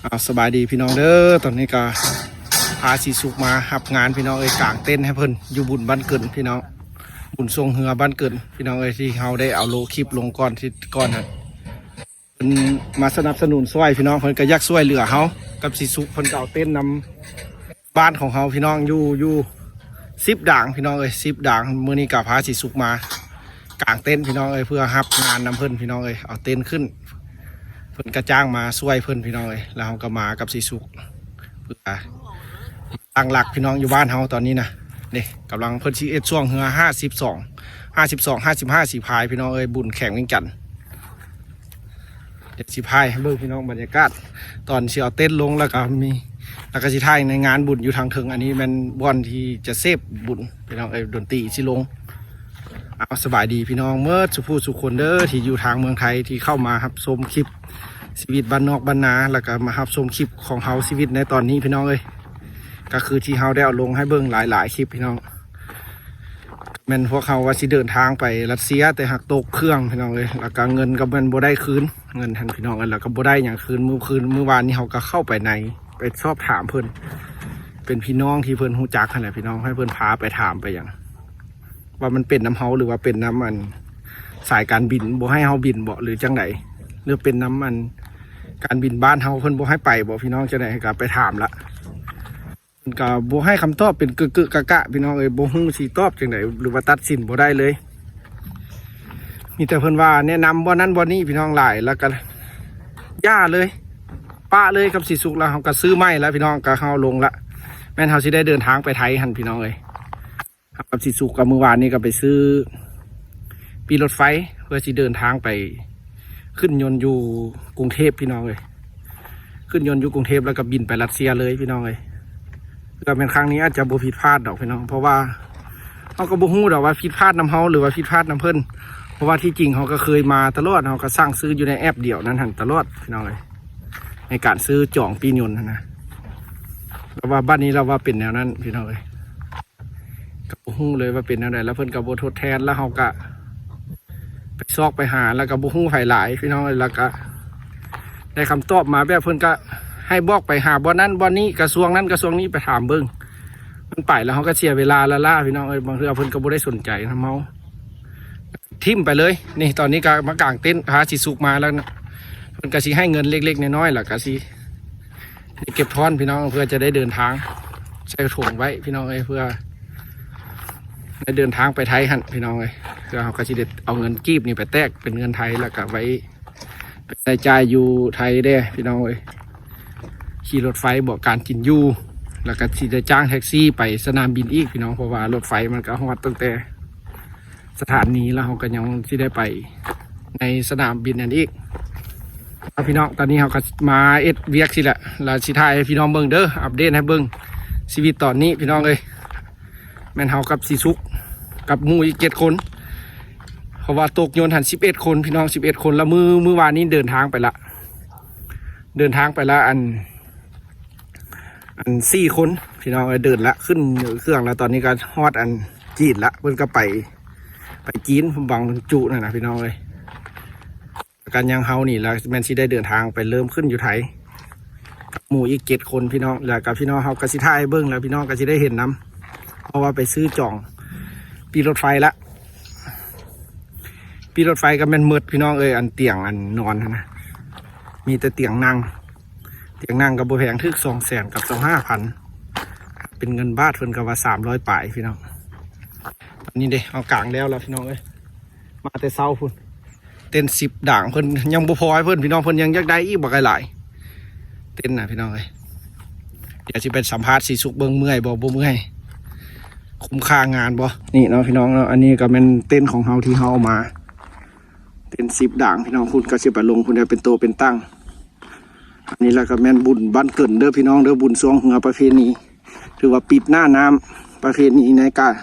ເອົາ ສະບາຍດີພີ່ນ້ອງເດີ ຕອນນີ້ກໍພາສີສຸກມາຮັບງານພີ່ນ້ອງເອີຍ ກາງເຕັນໃຫ້ເພິ່ນຢູ່ບຸນບ້ານເກີນພີ່ນ້ອງ ບຸນຊ່ວງເຮືອບ້ານເກີນພີ່ນ້ອງເອີຍ ທີ່ເຮົາໄດ້ເອົາໂລະຄລິບລົງກ່ອນທີ່ ກ່ອນຫັ້ນ ເພິ່ນມາສະໜັບສະໜູນຊ່ວຍພີ່ນ້ອງ ເພິ່ນກໍຢາກຊ່ວຍເຫຼືອເຮົາກັບສີສຸກ ເພິ່ນກໍເອົາເຕັນນຳ ບ້ານຂອງເຮົາພີ່ນ້ອງ ຢູ່ ຢູ່ສິບດາງພີ່ນ້ອງເອີຍ ສິບດາງ ມື້ນີ້ກໍພາສີສຸກມາກາງເຕັນພີ່ນ້ອງເອີຍ ເພື່ອຮັບງານນຳເພິ່ນພີ່ນ້ອງເອີຍ ເອົາເຕັນຂຶ້ນ ເພິ່ນກໍຈ້າງມາຊ່ວຍເພິ່ນພີ່ນ້ອງເອີຍ ແລ້ວເຮົາກໍມາກັບສີສຸກ ເພື່ອຕັ້ງຫຼັກພີ່ນ້ອງຢູ່ບ້ານເຮົາຕອນນີ້ນະ ເດ້ ກຳລັງເພິ່ນຊິເຮັດຊ່ວງເຮືອຫ້າສິບສອງ ຫ້າສິບສອງ ຫ້າສິບຫ້າສີພາຍພີ່ນ້ອງເອີຍ ບຸນແຂວງວຽງຈັນ. ດຽວຊິຖ່າຍໃຫ້ເບິ່ງພີ່ນ້ອງ ບັນຍາກາດຕອນຊິເອົາເຕັນລົງ ແລ້ວກໍມີ ແລ້ວກໍຊິຖ່າຍໃນງານບຸນຢູ່ທາງເທິງ ອັນນີ້ແມ່ນບ່ອນທີ່ຈະເສບບຸນພີ່ນ້ອງເອີຍ ດົນຕີຊິລົງ. ເອົາ ສະບາຍດີພີ່ນ້ອງເໝິດສູ່ຜູ້ສູ່ຄົນເດີ ທີ່ຢູ່ທາງເມືອງໄທ ທີ່ເຂົ້າມາຮັບຊົມຄລິບຊີວິດບ້ານນອກບ້ານນາ ແລ້ວກໍມາຮັບຊົມຄລິບຂອງເຮົາ ຊີວິດໃນຕອນນີ້ພີ່ນ້ອງເອີຍ ກໍຄືທີ່ເຮົາໄດ້ເອົາລົງໃຫ້ເບິ່ງຫຼາຍໆຄລິບພີ່ນ້ອງ. ແມ່ນພວກເຮົາວ່າຊິເດີນທາງໄປຣັດເຊຍ ແຕ່ຫາກຕົກເຄື່ອງພີ່ນ້ອງເອີຍ ແລ້ວກໍເງິນກໍແມ່ນບໍ່ໄດ້ຄືນ ເງິນຫັ້ນພີ່ນ້ອງເອີຍ ແລ້ວກໍບໍ່ໄດ້ຫຍັງຄືນ ມື້ຄືນ ມື້ວານນີ້ເຮົາກໍເຂົ້າໄປໃນ ໄປສອບຖາມເພິ່ນ ເປັນພີ່ນ້ອງທີ່ເພິ່ນຮູ້ຈັກຫັ້ນແຫຼະພີ່ນ້ອງ ໃຫ້ເພິ່ນພາໄປຖາມໄປຫຍັງ ວ່າມັນເປັນນຳເຮົາ ຫຼືວ່າເປັນນຳອັນສາຍການບິນ ບໍ່ໃຫ້ເຮົາບິນເບາະ ຫຼືຈັ່ງໃດ ຫຼືເປັນນຳອັນການບິນບ້ານເຮົາ ເພິ່ນບໍ່ໃຫ້ໄປເບາະ ພີ່ນ້ອງ ຈັ່ງໃດກໍໄປຖາມລະ. ເພິ່ນກໍບໍ່ໃຫ້ຄຳຕອບ ເປັນກຶກໆກະກະ ພີ່ນ້ອງເອີຍ ບໍ່ຮູ້ຊິຕອບຈັ່ງໃດ ຫຼືວ່າຕັດສິນບໍ່ໄດ້ເລີຍ ມີແຕ່ເພິ່ນວ່າແນະນຳບ່ອນນັ້ນບ່ອນນີ້ພີ່ນ້ອງ ຫຼາຍ ແລ້ວກໍຢ່າເລີຍ ປະເລີຍກັບສີສຸກ ແລ້ວເຮົາກໍຊື້ໃໝ່ລະພີ່ນ້ອງ ກໍເຮົາລົງລະ ແມ່ນເຮົາຊິໄດ້ເດີນທາງໄປໄທຫັ້ນພີ່ນ້ອງເອີຍ. ກັບສີສຸກ ກໍມື້ວານນີ້ກໍໄປຊື້ປີ້ລົດໄຟ ເພື່ອຊິເດີນທາງໄປຂຶ້ນຍົນຢູ່ກຸງເທບພີ່ນ້ອງເອີຍ ຂຶ້ນຍົນຢູ່ກຸງເທບ ແລ້ວກໍບິນໄປຣັດເຊຍເລີຍພີ່ນ້ອງເອີຍ. ກໍແມ່ນຄັ້ງນີ້ອາດຈະບໍ່ຜິດພາດດອກພີ່ນ້ອງ ເພາະວ່າເຮົາກໍບໍ່ຮູ້ດອກວ່າຜິດພາດນຳເຮົາ ຫຼືວ່າຜິດພາດນຳເພິ່ນ ເພາະວ່າທີ່ຈິງເຮົາກໍເຄີຍມາຕະຫຼອດ ເຮົາກໍສັ່ງຊື້ຢູ່ໃນແອັບດຽວນັ້ນຫັ້ນຕະຫຼອດພີ່ນ້ອງເອີຍ ໃນການຊື້ຈອງປີ້ຍົນຫັ້ນນະ ແລ້ວວ່າບັດນີ້ລາວວ່າເປັນແນວນັ້ນພີ່ນ້ອງເອີຍ. ກໍບໍ່ຮູ້ເລີຍວ່າເປັນແນວໃດ ແລ້ວເພິ່ນກໍບໍ່ທົດແທນ ແລ້ວເຮົາກໍໄປຊອກໄປຫາ ແລ້ວກໍບໍ່ຮູ້ໃຜຫຼາຍພີ່ນ້ອງເອີຍ ແລ້ວກໍໄດ້ຄຳຕອບມາແບບເພິ່ນກໍໃຫ້ບອກໄປຫາບ່ອນນັ້ນບ່ອນນີ້ ກະຊວງນັ້ນກະຊວງນີ້ ໄປຖາມເບິ່ງ ມັນໄປແລ້ວເຮົາກໍເສຍເວລາລ້າໆ ພີ່ນ້ອງເອີຍ ບາງເທື່ອເພິ່ນກໍບໍ່ໄດ້ສົນໃຈນຳເຮົາ ຖິ້ມໄປເລີຍ. ນີ້ຕອນນີ້ກໍມາກາງເຕັນ ພາສີສຸກມາແລ້ວນະ ເພິ່ນກໍຊິໃຫ້ເງິນເລັກໆນ້ອຍໆ ແລ້ວກໍຊິ ເກັບທ້ອນພີ່ນ້ອງ ເພື່ອຈະໄດ້ເດີນທາງ ໃສ່ຖົງໄວ້ພີ່ນ້ອງເອີຍ ເພື່ອໄດ້ເດີນທາງໄປໄທຫັ້ນພີ່ນ້ອງເອີຍ ເພື່ອເຮົາກໍຊິໄດ້ເອົາເງິນກີບນີ້ໄປແຕກເປັນເງິນໄທ ແລ້ວກໍໄວ້ໄປໃຊ້ຈ່າຍຢູ່ໄທແດ່ພີ່ນ້ອງເອີຍ ຂີ່ລົດໄຟເບາະ ການກິນຢູ່ ແລ້ວກໍຊິໄດ້ຈ້າງແທັກຊີໄປສະໜາມບິນອີກພີ່ນ້ອງ ເພາະວ່າລົດໄຟມັນກໍຮອດຕັ້ງແຕ່ ສະຖານນີ ແລ້ວເຮົາກໍຍັງຊິໄດ້ໄປໃນສະໜາມບິນນັ້ນອີກ. ເອົາ ພີ່ນ້ອງ ຕອນນີ້ເຮົາກໍມາເຮັດວຽກຊີ້ແຫຼະ ແລ້ວຊິຖ່າຍໃຫ້ພີ່ນ້ອງເບິ່ງເດີ ອັບເດດໃຫ້ເບິ່ງຊີວິດຕອນນີ້ພີ່ນ້ອງເອີຍ. ແມ່ນເຮົາກັບສີສຸກ ກັບໝູ່ອີກເຈັດຄົນ ເພາະວ່າຕົກຍົນຫັ້ນສິບເອັດຄົນພີ່ນ້ອງ ສິບເອັດຄົນ ແລ້ວມື້ ມື້ວານນີ້ເດີນທາງໄປລະ ເດີນທາງໄປລະ ອັນ ອັນສີ່ຄົນພີ່ນ້ອງເອີຍ ເດີນລະ ຂຶ້ນເຄື່ອງລະ ຕອນນີ້ກໍຮອດອັນຈີນລະ ເພິ່ນກໍໄປ ໄປຈີນ ບັງຈຸນັ້ນນະພີ່ນ້ອງເອີຍ. ກະຍັງເຮົານີ້ລະແມ່ນຊິໄດ້ເດີນທາງໄປເລີ່ມຂຶ້ນຢູ່ໄທ ກັບໝູ່ອີກເຈັດຄົນພີ່ນ້ອງ ແລ້ວກໍພີ່ນ້ອງເຮົາກໍຊິຖ່າຍໃຫ້ເບິ່ງ ແລ້ວພີ່ນ້ອງກໍຊິໄດ້ເຫັນນຳ ເພາະວ່າໄປຊື້ຈອງປີ້ລົດໄຟລະ ປີ້ລົດໄຟກໍແມ່ນໝົດພີ່ນ້ອງເອີຍ ອັນຕຽງອັນນອນຫັ້ນນະ ມີແຕ່ຕຽງນັ່ງ ຕຽງນັ່ງກໍບໍ່ແພງ ຖືກສອງແສນກັບຊາວຫ້າພັນ ເປັນເງິນບາດເພິ່ນກໍວ່າສາມຮ້ອຍປາຍພີ່ນ້ອງ. ຕອນນີ້ເດ້ ເຮົາກາງແລ້ວລະພີ່ນ້ອງເອີຍ ມາແຕ່ເຊົ້າພຸ້ນ ເຕັນສິບດາງ ເພິ່ນຍັງບໍ່ພໍໃຫ້ເພິ່ນພີ່ນ້ອງ ເພິ່ນຍັງຢາກໄດ້ອີກບັກຫຼາຍໆ ເຕັນນະພີ່ນ້ອງເອີຍ. ດຽວຊິໄປສຳພາດສີສຸກເບິ່ງເມື່ອຍບໍ່ ບໍ່ເມື່ອຍ ຄຸ້ມຄ່າງານບໍ່. ນີ້ເນາະພີ່ນ້ອງເນາະ ອັນນີ້ກໍແມ່ນເຕັນຂອງເຮົາທີ່ເຮົາເອົາມາ ເຕັນສິບດາງພີ່ນ້ອງ ພຸ້ນກໍຊິໄປລົງພຸ້ນໄດ້ເປັນໂຕເປັນຕັ່ງ. ອັນນີ້ລະກໍແມ່ນບຸນບ້ານເກີນເດີພີ່ນ້ອງເດີ ບຸນຊ່ວງເຮືອປະເພນີ ຖືວ່າປິດໜ້ານ້ຳ ປະເພນີໃນການ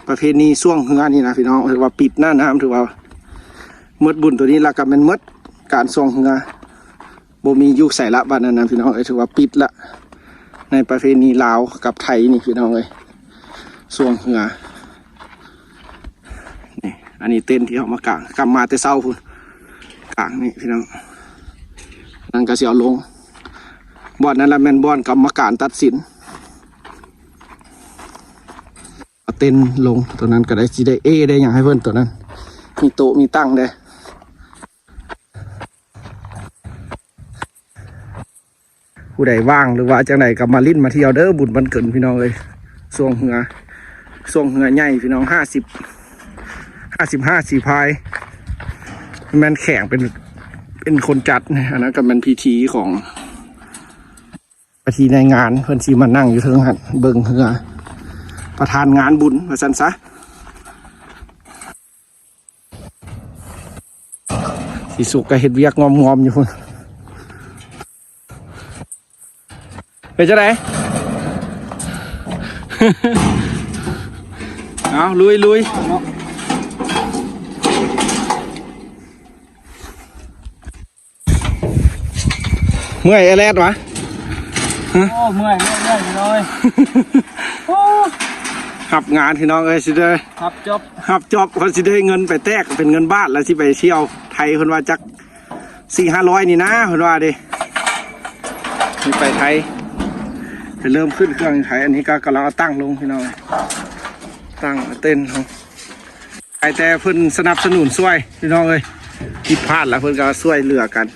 ປະເພນີຊ່ວງເຮືອນີ້ນະພີ່ນ້ອງ ຖືວ່າປິດໜ້ານ້ຳ ຖືວ່າໝົດບຸນໂຕນີ້ລະ ກໍແມ່ນໝົດການຊ່ວງເຮືອ ບໍ່ມີຢູ່ໃສລະ ບາດນັ້ນນະພີ່ນ້ອງເອີຍ ຖືວ່າປິດລະ ໃນປະເພນີລາວກັບໄທນີ້ພີ່ນ້ອງເອີຍ ຊ່ວງເຮືອ. ນີ້ ອັນນີ້ເຕັນທີ່ເຮົາມາກາງ ກັບມາແຕ່ເຊົ້າພຸ້ນ ກາງນີ້ພີ່ນ້ອງ ນັ້ນກໍຊິເອົາລົງ ບ່ອນນັ້ນລະແມ່ນບ່ອນກຳມະການຕັດສິນ. ເອົາເຕັນລົງ ໂຕນັ້ນກໍໄດ້ ຊິໄດ້ເອໄດ້ຫຍັງໃຫ້ເພິ່ນ ໂຕນັ້ນ ມີໂຕະມີຕັ່ງເດ້. ຜູ້ໃດວ່າງ ຫຼືວ່າຈັ່ງໃດກໍມາຫຼິ້ນມາທ່ຽວເດີ ບຸນບ້ານເກີນ ພີ່ນ້ອງເອີຍ. ຊ່ວງເຮືອ ຊ່ວງເຮືອໃຫຍ່ ພີ່ນ້ອງ ຫ້າສິບ ຫ້າສິບຫ້າສີພາຍ ແມ່ນແຂງເປັນ ເປັນຄົນຈັດ. ອັນນັ້ນກໍແມ່ນພິທີຂອງ ປະທີໃນງານ ເພິ່ນຊິມານັ່ງຢູ່ເທິງຫັ້ນ ເບິ່ງເຮືອ ປະທານງານບຸນວ່າຊັ້ນຊະ. ສີສຸກກໍເຮັດວຽກງອມໆຢູ່ພຸ້ນ. ເປັນຈັ່ງໃດ? ເອົາ ລຸຍໆ. ເມື່ອຍແອແລດວະ? ໂອ້ ເມື່ອຍ ເມື່ອຍ ເມື່ອຍ ພີ່ນ້ອງເອີຍ. ໂອ້ ຮັບງານ ພີ່ນ້ອງເອີຍ ຊິໄດ້ ຮັບຈອບ ຮັບຈອບ ເພິ່ນຊິໄດ້ເງິນໄປແຕກເປັນເງິນບາດ ແລ້ວຊິໄປທ່ຽວໄທ ເພິ່ນວ່າຈັກສີ່ຫ້າຮ້ອຍນີ້ນາ ເພິ່ນວ່າເດ້ ຊິໄປໄທ ໄປເລີ່ມຂຶ້ນເຄື່ອງໄທ. ອັນນີ້ກໍກຳລັງເອົາຕັ່ງລົງ ພີ່ນ້ອງເອີຍ ຕັ່ງເຕັນເຮົາ. ໃຄແຕ່ເພິ່ນສະໜັບສະໜູນຊ່ວຍ ພີ່ນ້ອງເອີຍ ຜິດພາດແລ້ວເພິ່ນກໍຊ່ວຍເຫຼືອກັນ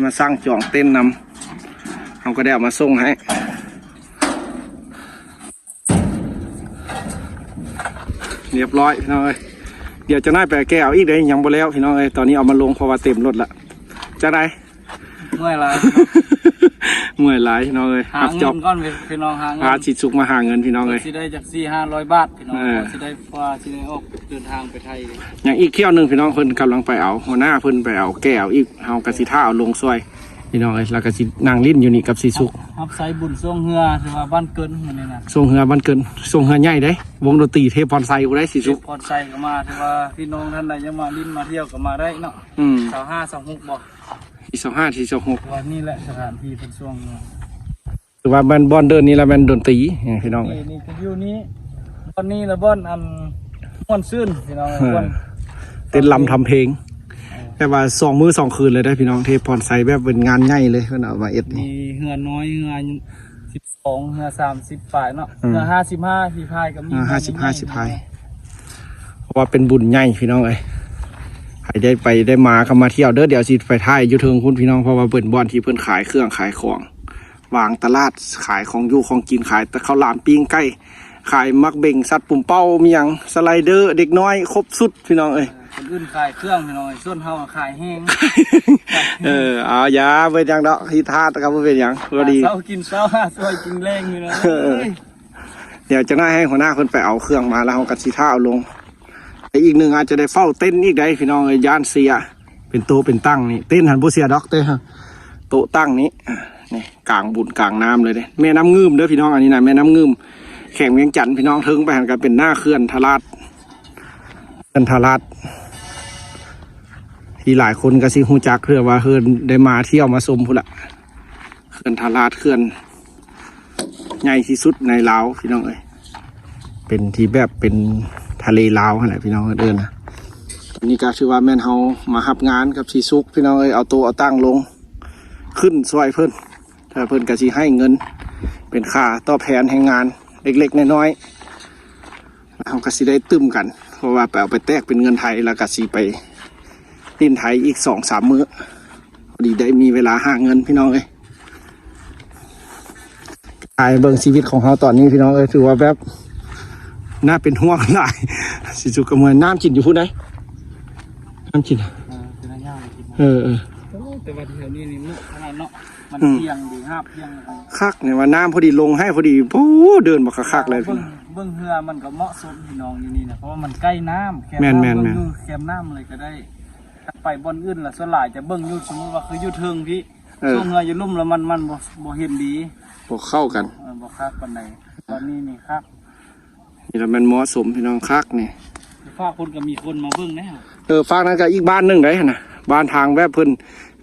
ມາສັ່ງຈອງເຕັນນຳ ເຮົາກໍໄດ້ເອົາມາສົ່ງໃຫ້ ຮຽບຮ້ອຍ ພີ່ນ້ອງເອີຍ. ດຽວຈັກໜ້ອຍໄປແກ່ເອົາອີກເດ້ ຍັງບໍ່ແລ້ວ ພີ່ນ້ອງເອີຍ. ຕອນນີ້ເອົາມາລົງ ເພາະວ່າເຕັມລົດລະ. ຈັ່ງໃດ? ເມື່ອຍຫຼາຍ ເມື່ອຍຫຼາຍ ພີ່ນ້ອງເອີຍ. ຫາເງິນກ່ອນ ພີ່ນ້ອງ ຫາເງິນ ພາສີສຸກມາຫາເງິນ ພີ່ນ້ອງເອີຍ. ຊິໄດ້ຈັກສີ່ຫ້າຮ້ອຍບາດ ພີ່ນ້ອງ ເອີ ພໍຊິໄດ້ ພໍຊິໄດ້ອອກເດີນທາງໄປໄທ. ຍັງອີກຖ້ຽວໜຶ່ງ ພີ່ນ້ອງ ເພິ່ນກຳລັງໄປເອົາ ຫົວໜ້າເພິ່ນໄປເອົາແກ່ເອົາອີກ ເຮົາກໍຊິຖ້າເອົາລົງຊ່ວຍ ພີ່ນ້ອງເອີຍ. ແລ້ວກໍຊິນັ່ງຫຼິ້ນຢູ່ນີ້ກັບສີສຸກ ຮັບໃຊ້ບຸນຊ່ວງເຮືອ ຖືວ່າບ້ານເກີນມື້ນີ້ນະ ຊ່ວງເຮືອບ້ານເກີນ ຊ່ວງເຮືອໃຫຍ່ເດ້ ວົງດົນຕີເທບພອນໄຊພຸ້ນໃດ ສີສຸກ ເທບພອນໄຊກໍມາ. ຖືວ່າພີ່ນ້ອງທ່ານໃດຢາກມາຫຼິ້ນມາທ່ຽວກໍມາໄດ້ເນາະ. ອືມ ຊາວຫ້າ ຊາວຫົກບໍ່? ທີຊາວຫ້າ ທີຊາວຫົກ ວ່ານີ້ແຫຼະສະຖານທີ່ເພິ່ນຊ່ວງ ຖືວ່າແມ່ນບ່ອນເດີ່ນນີ້ລະແມ່ນດົນຕີ ນີ້ພີ່ນ້ອງ ນີ້ ນີ້ຄືຢູ່ນີ້ ບ່ອນນີ້ລະບ່ອນອັນມ່ວນຊື່ນ ພີ່ນ້ອງ ເອີ ບ່ອນ ເຕັ້ນລຳທຳເພງ. ເອີ ແຕ່ວ່າສອງມື້ສອງຄືນເລີຍເດ້ ພີ່ນ້ອງ ເທບພອນໄຊແບບເປັນງານໃຫຍ່ເລີຍ ເພິ່ນເອົາມາເຮັດ ມີເຮືອນ້ອຍ ເຮືອສິບສອງ ເຮືອສາມສິບປາຍເນາະ ເຮືອຫ້າສິບຫ້າສີພາຍກໍມີ ເຮືອຫ້າສິບຫ້າສີພາຍ ເພາະວ່າເປັນບຸນໃຫຍ່ ພີ່ນ້ອງເອີຍ. ໃຜໄດ້ໄປໄດ້ມາກໍມາທ່ຽວເດີ ດຽວຊິໄປຖ່າຍຢູ່ເທິງພຸ້ນ ພີ່ນ້ອງ ເພາະວ່າເປັນບ່ອນທີ່ເພິ່ນຂາຍເຄື່ອງຂາຍຂອງ ວາງຕະຫຼາດ ຂາຍຂອງຢູ່ຂອງກິນ ຂາຍແຕ່ເຂົ້າຫຼາມ ປີ້ງໄກ່ ຂາຍໝາກເບັງ ສັດປຸມເປົ້າ ມີຫຍັງ ສະໄລເດີ ເດັກນ້ອຍ ຄົບຊຸດ ພີ່ນ້ອງເອີຍ. ຄົນອື່ນຂາຍເຄື່ອງ ພີ່ນ້ອງເອີຍ ສ່ວນເຮົາຂາຍແຮງ. ເອີ ເອົາ ຢ່າເປັນຫຍັງດອກ ຮີດຮາດກໍບໍ່ເປັນຫຍັງ ພໍດີ ຫາເຊົ້າກິນເຊົ້າ ຫາສວຍກິນແລງ ພີ່ນ້ອງເອີຍ. ດຽວຈັກໜ້ອຍໃຫ້ຫົວໜ້າເພິ່ນໄປເອົາເຄື່ອງມາ ແລ້ວເຮົາກໍຊິຖ້າເອົາລົງ. ແລະ ອີກໜຶ່ງອາດຈະໄດ້ເຝົ້າເຕັນອີກໄດ໋ ພີ່ນ້ອງເອີຍ ຢ້ານເສຍ. ເປັນໂຕະເປັນຕັ່ງນີ້ ເຕັນຫັ້ນບໍ່ເສຍດອກ ແຕ່ໂຕະຕັ່ງນີ້ ນີ້ກາງບຸນກາງນ້ຳເລີຍເດ້. ແມ່ນ້ຳງື່ມເດີພີ່ນ້ອງ ອັນນີ້ນະ ແມ່ນ້ຳງື່ມ ແຂວງວຽງຈັນ ພີ່ນ້ອງ. ເທິງໄປຫັ້ນກໍເປັນໜ້າເຂື່ອນທະລາດ ເຂື່ອນທະລາດ ທີ່ຫຼາຍຄົນກໍຊິຮູ້ຈັກ ເພື່ອວ່າເພິ່ນໄດ້ມາທ່ຽວມາຊົມພຸ້ນລະ. ເຂື່ອນທະລາດ ເຂື່ອນໃຫຍ່ທີ່ສຸດໃນລາວ ພີ່ນ້ອງເອີຍ ເປັນທີ່ແບບເປັນທະເລລາວຫັ້ນແຫຼະ ພີ່ນ້ອງເອີຍນະ. ຕອນນີ້ກໍຖືວ່າແມ່ນເຮົາມາຮັບງານກັບສີສຸກ ພີ່ນ້ອງເອີຍ ເອົາໂຕະເອົາຕັ່ງລົງຂຶ້ນຊ່ວຍເພິ່ນ ແລ້ວເພິ່ນກໍຊິໃຫ້ເງິນເປັນຄ່າຕອບແທນແຮງງານເລັກໆນ້ອຍໆ ແລ້ວເຮົາກໍຊິໄດ້ຕື່ມກັນ ເພາະວ່າໄປເອົາໄປແຕກເປັນເງິນໄທ ແລ້ວກໍຊິໄປຫຼິ້ນໄທອີກສອງສາມມື້. ພໍດີໄດ້ມີເວລາຫາເງິນ ພີ່ນ້ອງເອີຍ. ອາຍເບິ່ງຊີວິດຂອງເຮົາຕອນນີ້ ພີ່ນ້ອງເອີຍ ຖືວ່າແບບໜ້າເປັນຫ່ວງຫຼາຍ. ສີສຸກກໍເມື່ອຍ ນ້ຳກິນຢູ່ພຸ້ນໃດ໋ ນ້ຳກິນ ເອີ ເອີ ເອີ ໂອ້ ແຕ່ວ່າແຖວນີ້ນີ້ເໝາະຂະໜາດເນາະ ມັນ ອືມ ທ່ຽງດີ ຫາບທ່ຽງ ຄັກນີ້ວ່າ ນ້ຳພໍດີລົງໃຫ້ພໍດີ ໂອ້ ເດີນບັກຄັກໆເລີຍ ເບິ່ງ ພີ່ນ້ອງ ເບິ່ງເຮືອມັນກໍເໝາະສົມ ພີ່ນ້ອງ ຢູ່ນີ້ນະ ເພາະວ່າມັນໃກ້ນ້ຳ ແຄມ ແມ່ນໆໆ ນ້ຳ ເບິ່ງຢູ່ແຄມນ້ຳເລີຍກໍໄດ້. ໄປບ່ອນອື່ນລະ ສ່ວນຫຼາຍຈະເບິ່ງຢູ່ ສົມມຸດວ່າຄືຢູ່ເທິງພີ້ ເອີ ຊ່ວງເຮືອຢູ່ລຸ່ມລະ ມັນ ມັນບໍ່ ບໍ່ເຫັນດີ ບໍ່ເຂົ້າກັນ ເອີ ບໍ່ຄັກປານໃດ. ຕອນນີ້ນີ້ຄັກ ນີ້ລະແມ່ນເໝາະສົມ ພີ່ນ້ອງ ຄັກນີ້. ຟາກພຸ້ນກໍມີຄົນມາເບິ່ງແນ່ ເອີ ຟາກນັ້ນກໍອີກບ້ານໜຶ່ງໃດຫັ້ນນະ ບ້ານທາງແບບເພິ່ນ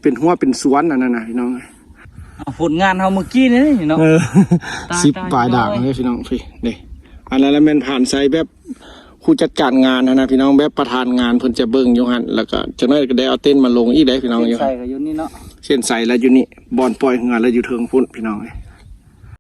ເປັນຮົ້ວເປັນສວນ ອັນນັ້ນນະ ພີ່ນ້ອງ. ເອົາ ຜົນງານເຮົາມື້ກີ້ນີ້ເນາະ ເອີ ຕາຍ ສິບປາຍດ່າງເດ້ ພີ່ນ້ອງ ພີ້ເດ້. ອັນນັ້ນລະແມ່ນຜ່ານໃສ່ແບບ ຜູ້ຈັດການງານຫັ້ນນະ ພີ່ນ້ອງ ແບບປະທານງານເພິ່ນຈະເບິ່ງຢູ່ຫັ້ນ ແລ້ວກໍຈັກໜ້ອຍກໍໄດ້ເອົາເຕັນມາລົງອີກໄດ໋ ພີ່ນ້ອງ. ເຕັນໃສ່ກໍຢູ່ນີ້ເນາະ ເສັ້ນໄຊລະຢູ່ນີ້ ບ່ອນປ່ອຍເຮືອລະຢູ່ເທິງພຸ້ນ ພີ່ນ້ອງເອີຍ.